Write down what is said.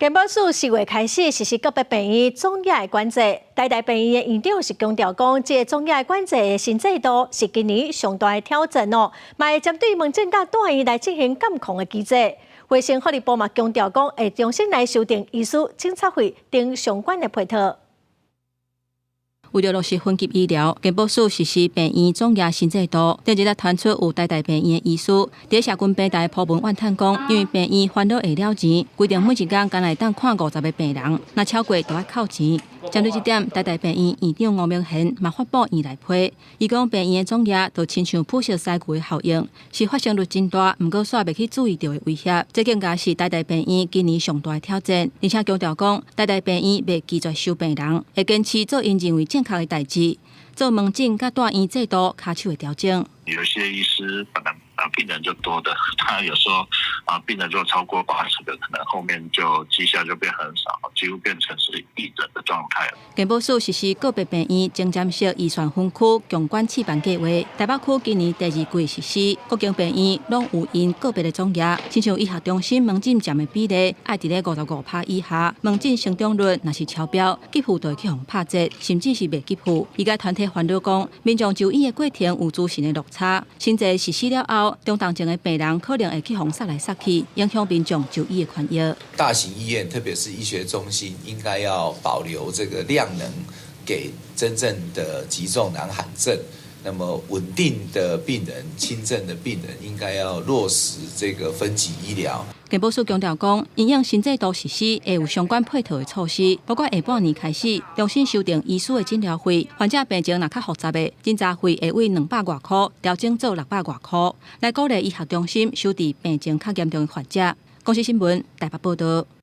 健保署4月開始實施個別病院總額的管制，台大病院的院長是強調講，這個總額管制的新制度是今年上大的挑戰哦，嘛會針對門診佮住院來進行監控的機制。衛生福利部嘛強調講，會重新來修訂醫師診察費等相關的配套。為著落實分級醫療，健保署實施病院總額新制度。近日傳出有台大病院的醫師佇社群平台鋪文怨嘆講，因為病院煩惱會了錢，規定每一工干焦會當看50個病人，若超過就愛扣錢。針對這點，台大病院院長吳明賢嘛發布院內批，伊講病院的總額就親像普色犀牛的效應，是發生率真大，毋過煞袂去注意著的威脅。這更加是台大病院今年上大的挑戰，而且強調講，台大病院袂拒絕收病人，會堅持做𪜶認為正確的代誌，做門診佮住院制度跤手的調整。有些醫師本來啊病人就多的，他有時候啊病人如果超過80個，可能後面就績效就變很少，幾乎變成是義診的狀態。健保署實施個別病院前瞻式預算分區共管試辦計劃，台北區今年第二季實施，各間病院攏有𪜶個別的總額，親像醫學中心門診佔的比例愛佇咧55%以下，門診成長率若是超標，給付就會去予拍折，甚至是袂給付。醫界團體煩惱講，民眾就醫的過程有資訊的落差，新制實施了後，中重症的病人可能會去予殺來殺去，影響民眾就醫的權益。大型醫院，特別是醫學中心，應該要保留這個量能，給真正的急重難罕症。那麼穩定的病人、輕症的病人，應該要落實這個分級醫療。健保署強調講，因應新制度實施，會有相關配套的措施，包括下半年開始重新修訂醫師的診療費，患者病情若較複雜的，診查費會為200外箍調整做600外箍，來鼓勵醫學中心收治病情較嚴重的患者。公視新聞台北報導。